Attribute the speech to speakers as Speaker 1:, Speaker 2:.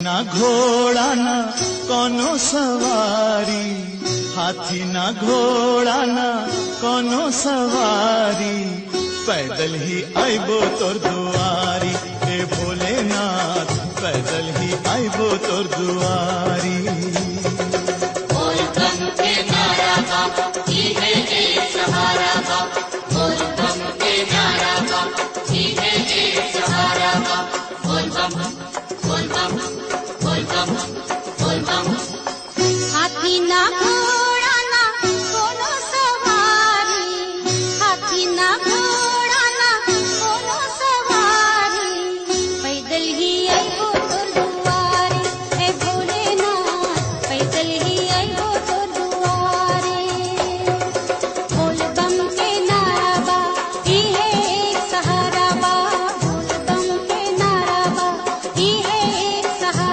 Speaker 1: ना घोड़ा ना कोनो सवारी, हाथी ना घोड़ा ना कोनो सवारी, पैदल ही आइबो तोर दुआरी, हे भोलेनाथ पैदल ही आइबो तोर दुआरी।
Speaker 2: बोल बम के नारा बा, ई है एक सहारा।